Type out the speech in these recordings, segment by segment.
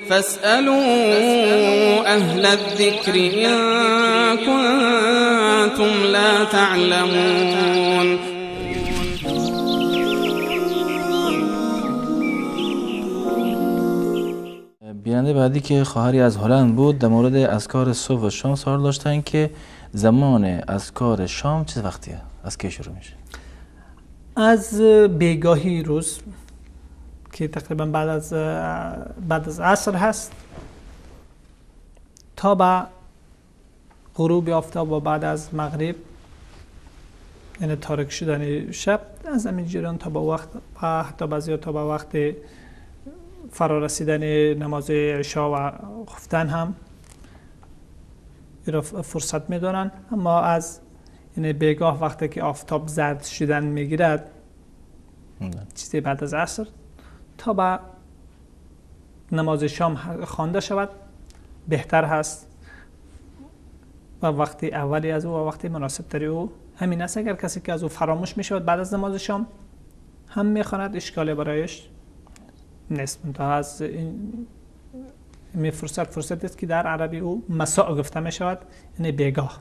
فاسألوا أهل الذكر إن كنتم لا تعلمون. بیننده بعدی که خواهری از هلند بود در مورد اذکار صبح و شام سوال داشتن که زمان اذکار شام چه وقتیه؟ از کی شروع میشه؟ از بیگاهی روز که تقریبا بعد از عصر هست تا به غروب آفتاب و بعد از مغرب، یعنی تاریک شدن شب، از همین جریان تا به وقت و حتی بعضی تا به وقت فرارسیدن نماز عشا و خفتن هم فرصت میدارن. اما از یعنی بیگاه وقتی که آفتاب زرد شدن میگیرد، چیزی بعد از عصر تا به نماز شام خوانده شود بهتر هست و وقتی اولی از او و وقتی مناسب تری او همین است. اگر کسی که از او فراموش می شود بعد از نماز شام هم میخواند، اشکال برایش نیست. منتها از این فرصت است که در عربی او مساء گفته می شود، یعنی بیگاه.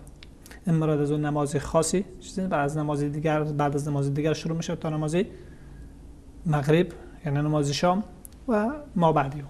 این مراد از اون نماز خاصی چیزی بعد از نماز دیگر، بعد از نماز دیگر شروع می شود تا نماز مغرب، یعنی نماز شام و ما بعدی.